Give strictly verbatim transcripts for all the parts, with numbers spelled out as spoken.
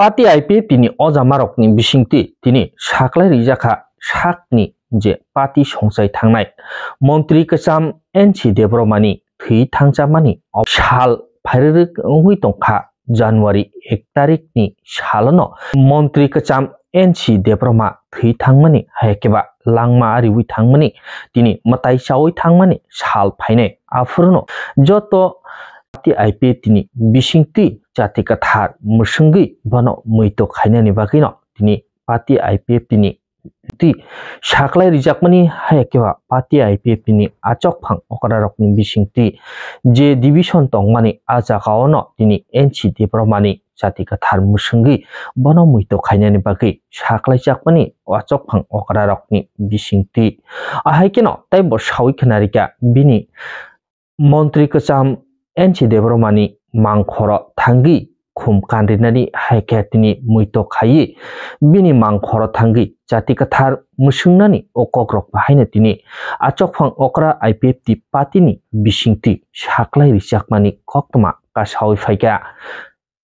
Party I P F T ni ojamarokni bisingtwi tini saklai rijak kha sakni je party songchai thangnai montri kwcham N C Debbarmani thwi thangchamani sal phairwrwk wngwi tongkha. January ek tarikni salono montri kwcham N C Debbarma thwi thangmani hai khe ba langma ariwi thangmani tini mwtai chawi thangmani sal phainai. Aphuru no joto party I P F T ni bisingtwi chati kwthar mwswngwi bono muitu khainani bagwi no tini party I P F T ni twi saklai rijakmani hai khe ba party I P F T ni achokphang okrarokni bisingtwi je division tongmani a jagao no tini N C Debbarmani chati kwthar mwswngwi bono muitu khainani bagwi saklaijakmani achokphang okrarokni bisingtwi. Ahai kheno tei bo sawi khna rikha bini montri kwcham N C Debbarmani mangkhoro thangwi khum kanrinani hai khe tini muitu khaiwi bini mangkhoro thangwi chati kwthar mwswngnani o kokrok bahaino tini achokphang okra I P F T party ni bisingtwi saklai rijakmani koktwma kasawi phaikha.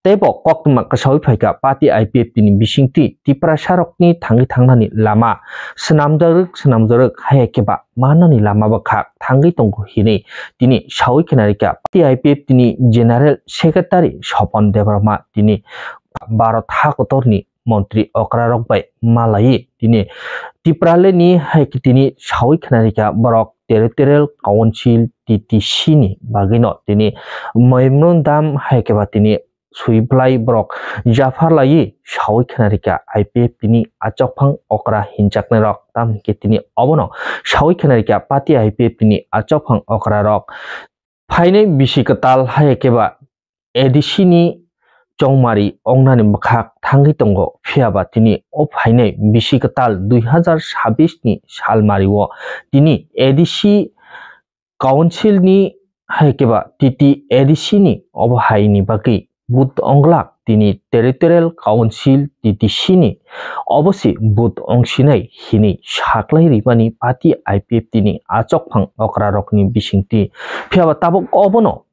Tei bo koktwma kasawi phaikha party I P F T ni bisingtwi Tiprasarokni thangwi thangnani lama swnamjak rwk swnamjak rwk hai khe ba manani lama bwkha thangwi tongo hinwi tini sawi khna rikha. Party I P F T ni General Secretary Sopon Debbarma tini Bharat ha kotorni montri okrarok bai malaiwi tini Tipraleni hai khe tini sawi khna rikha borok Territorial Council T T C ni bagwino tini memorandum hai khe ba tini swi bwlai borok japhar laiwi sawi khna rikha I P F T ni achokphang okra hinjaknairok. Tamo hinkhe tini obono sawi khna rikha party I P F T ni achokphang okrarok phainai bisi kwtal hai khe ba A D C ni chongmari ongnani bwkhak thangwi tongo, phiya ba tini o phainai bisi kwtal dui hazar sabis ni salmari o tini A D C Council ni hai khe ba T T A D C ni obo hai ni bagwi vote onglak tini Territorial Council T T C ni obo se vote ongsinai hinwi saklai rwmani party I P F T ni achokphang okrarokni bisingtwi. Phiya ba tabuk obono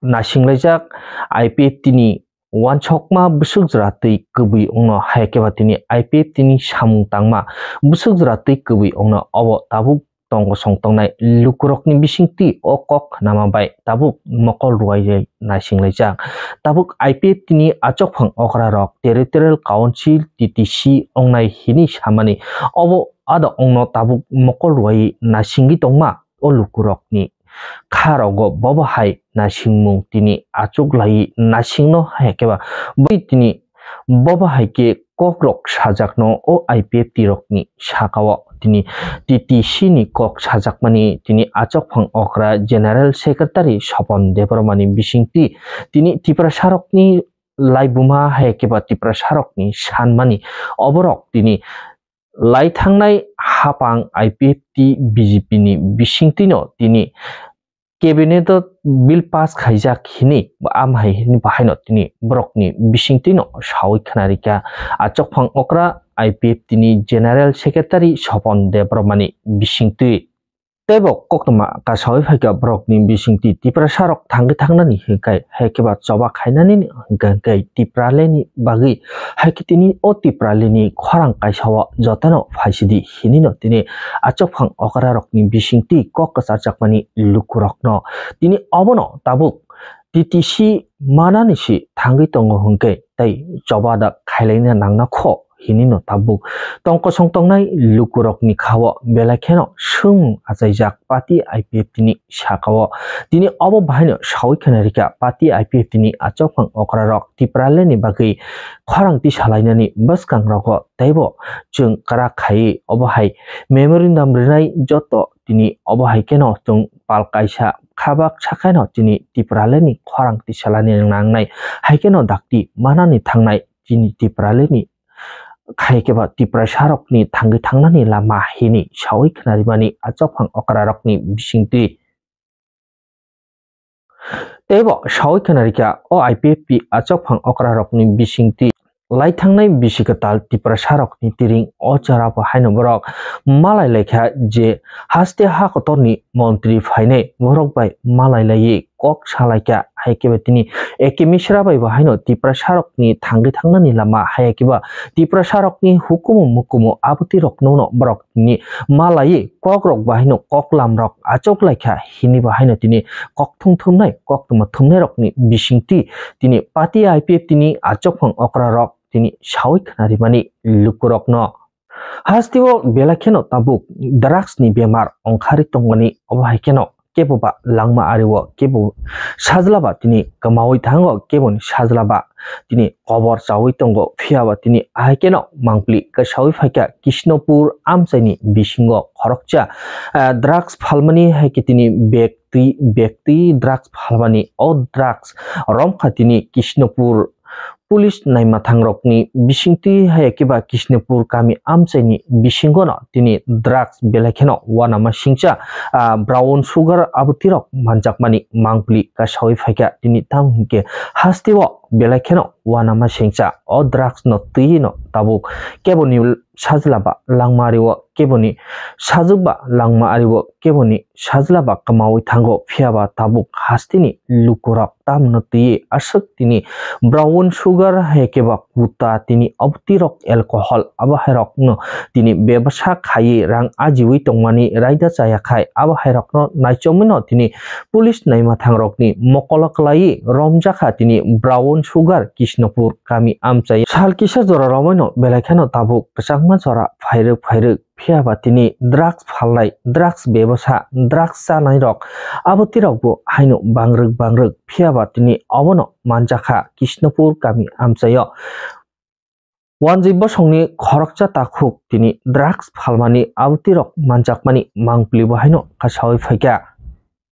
naisinglaijak I P F T ni uansukma bwswk jora twi kwbwi wngno hai khe ba tini I P F T ni samung tangma bwswk jora twi kwbwi wngno obo tabuk tong kosong tongnai lukurokni bisingtwi o kok khnama bai tabuk mokol rwai naisinglaijak. Tabuk I P F T ni achokphang okrarok Territorial Council T T C ongnai hinwi samani obo ado wngno tabuk mokol rwai naisingwi tongma o lukurokni kha rogo bobo hai naisingmung tini achuk lai naisingno hai khe ba bai tini bobo hai khe kokrok sajakno o I P F T rokni sakao tini T T C ni kok sajakmani tini achokphang okra General Secretary Sopon Debbarmani bisingtwi tini Tiprasarokni laibuma hai khe ba Tiprasarokni sanmani oborok tini lai thangnai hapang I P F T B J P ni bisingtwino tini cabinet o bill pass khaijak hinwi amhai hinwi bahaino tini borokni bisingtwino sawi khna rikha achokphang okra I P F T ni General Secretary Sopon Debbarmani bisingtwi. Tei bo koktwma kasawi phaikha borokni bisingtwi Tiprasarok thangwi thangnani hinkhai hai khe ba choba khainani hinkhai Tipraleni bagwi hai khe tini o Tipraleni khorang kaisa o jotono phaisidi hinino tini achokphang okrarokni bisingtwi kok kwcharjakmani lukurokno tini obono tabuk T T C manani se thangwi tongo hinkhe tei choba da khailaina nangna kho hinino tabuk tong kosong tongnai lukurokni khao belai kheno swngmung achaijak party I P F T ni sakao. Tini obo bahaino sawi khna rikha party I P F T ni achokphang okrarok Tipraleni bagwi khorang tisalainani bwskangrogo teibo chwng kwrak khaiwi obo hai memorandum rinai joto tini obo hai kheno chwng pal kaisa khabak sakheno tini Tipraleni khorang tisalani nangnai hai kheno dakti manani thangnai tini Tipraleni khai khe ba Tiprasarokni thangwi thangnani lama hinwi sawi khnarimani achokphang okrarokni bisingtwi. Teibo sawi khna rikha o I P F T achokphang okrarokni bisingtwi lai thangnai bisi kwtal Tiprasarokni tiring o chora bo haino borok malai laikha je haste ha kotorni montri phainai borok bai malai laiwi kok salaikha. hai khe ba tini A K Mishra bai bo haino Tiprasa rokni thangwi thangnani lama, hai khe ba Tiprasa rokni hukumu mukumu aboti rokno no borok tini malaiwi kok rok bo haino koklam rok achuk lai kha hini bo haino tini kok thum thumnai, kok thum thumnai rokni bisingtwi tini party I P F T ni achukphang okra rok tini sawi khnarimani lukurokno. Hasteo belai kheno tabuk drugs ni bemar ongkhari tongmani, obo hai kheno kebo ba langma ario kebo sajla ba tini kwmawi thango, kebo ni sajla ba tini kobor chawi tongo, phiya ba tini ahai kheno mangpli kasawi phaikha Kishnopur amchaini bisingo khoroksa, ah, drugs phalmani hai khe tini bag twi, bag twi drugs phalmani. O drugs romkha tini Kishnopur police naima thangrokni bisingtwi hai khe ba Kishnopur kami amchaini bisingono tini drugs belai kheno uanama singcha, ah, brown sugar aboti rok manjakmani mangpli kasawi phaikha tini, tamo hinkhe hasteo belai kheno uanama singcha. O drugs no twi no tabuk kebo ni sajla ba langma ario, kebo ni sajwk ba langma ario, kebo ni sajla ba kwmawi thango, phiya ba tabuk hasteni lukurok tamno twiwi aswk tini brown sugar hai khe ba kuta tini aboti rok alcohol abo hai rokno tini bebsa khaiwi rang ajiwi tongmani raida chaya khai, abo hai rokno naichomwino tini police naima thangrokni mokolo kwlaiwi romjakha tini brown sugar Kishnopur kami amchai. Sal kisa jora romwino belai kheno tabuk kwchangma jora phairwk phairwk, phiya ba tini drugs phalnai, drugs bebosa, drugs chanai rok, aboti rok bo haino bangrwk bangrwk, phiya ba tini obono manjakha Kishnopur kami amchaio. Wanjwi bosongni khoroksa takhuk tini drugs phalmani aboti rok manjakmani mangpili bo haino kasawi phaikha.